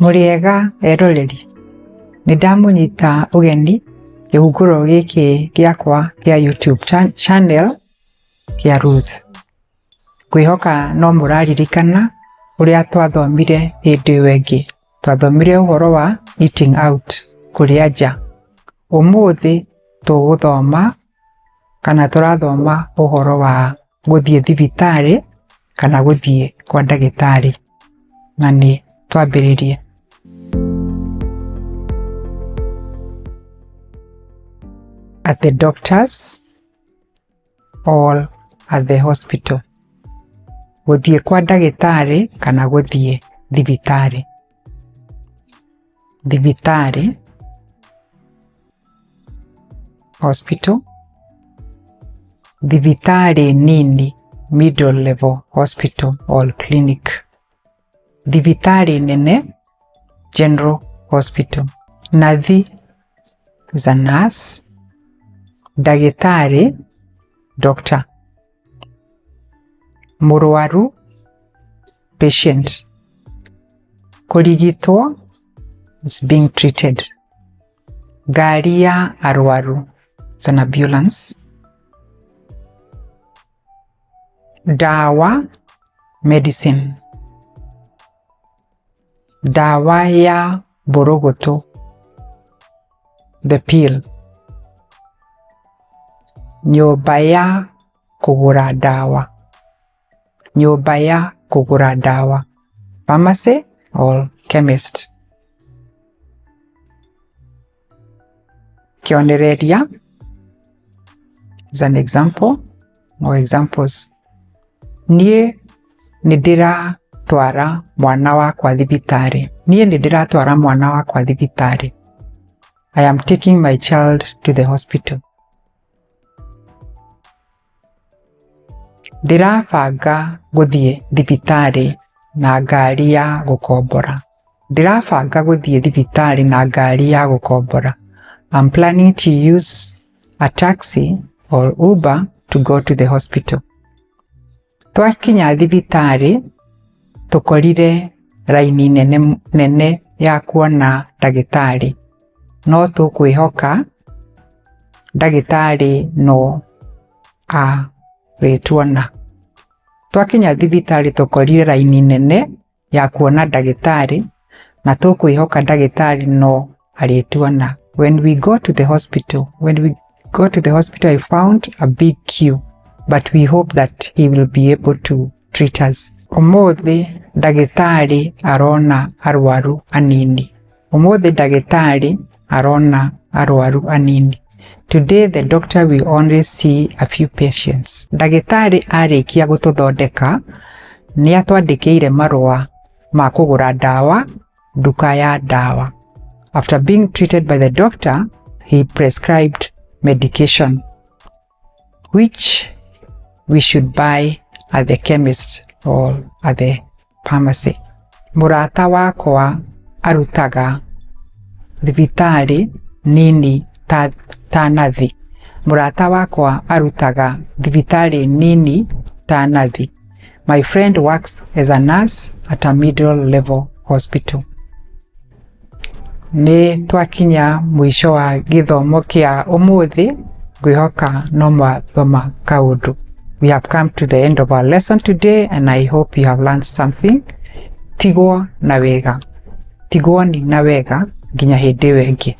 Mũrĩega eroreri? Nĩ ndamũnyita ũgeni kĩhunguro gĩkĩ gĩakwa kĩa YouTube channel kĩa Ruth. Ngwĩhoka no mũraririkana ũrĩa twathomire hĩndĩ ĩyo ĩngĩ. Twathomire ũhoro wa eating out, kũrĩa nja. Ũmũthĩ tũgũthoma kana tũrathoma ũhoro wa gũthiĩ thibitarĩ kana gũthiĩ kwa ndagĩtarĩ. Na nĩ twambĩrĩrie. At the doctors or at the hospital. Gũthiĩ kwa ndagĩtarĩ kana gũthiĩ thibitarĩ. Thibitarĩ, hospital. Thibitarĩ nini, middle level hospital or clinic. Thibitarĩ nene, general hospital. Nathi is a nurse. Ndagĩtarĩ, doctor. Mũrwaru, patient. Kũrigitwo is being treated. Ngari ya arwaru is an ambulance. Ndawa, medicine. Ndawa ya mbũrũgũtũ, the pill. Nyũmba ya kũgũra ndawa, nyũmba ya kũgũra ndawa, pharmacy or chemist. Kĩonereria is an example or examples. Niĩ nĩ ndĩratwara mwana wakwa thibitarĩ. Niĩ nĩ ndĩratwara mwana wakwa thibitarĩ. I am taking my child to the hospital. Ndĩrabanga gũthiĩ thibitarĩ na ngari ya gũkombora. Ndĩrabanga gũthiĩ thibitarĩ na ngari ya gũkombora. I'm planning to use a taxi or Uber to go to the hospital. Twakinya thibitarĩ tũkorire raini nene nene ya kuona ndagĩtarĩ, no tũkwĩhoka ndagĩtarĩ no arĩtuona. Twakinya thibitarĩ tũkorire raini nene ya kuona ndagĩtarĩ na tũkwĩhoka ndagĩtarĩ no arĩtuona. When we go to the hospital, when we go to the hospital I found a big queue but we hope that he will be able to treat us. Ũmũthĩ ndagĩtarĩ arona arwaru anini. Ũmũthĩ ndagĩtarĩ arona arwaru anini. Today the doctor will only see a few patients. Ndagĩtarĩ arĩkia gũtũthondeka nĩ atwandĩkĩire marũa ma kũgũra ndawa nduka ya ndawa. After being treated by the doctor, he prescribed medication which we should buy at the chemist or at the pharmacy. Mũrata wakwa arutaga thibitarĩ nini ta, ta nathi. Mũrata wakwa arutaga thibitarĩ nini ta nathi. My friend works as a nurse at a middle level hospital. Nĩ twakinya mũico wa gĩthomo kĩa ũmũthĩ, ngwĩhoka no mwathoma kaũndũ. We have come to the end of our lesson today and I hope you have learned something. Tigwo na wega. Tigwo ni na wega nginya hĩndĩ ĩyo ĩngĩ.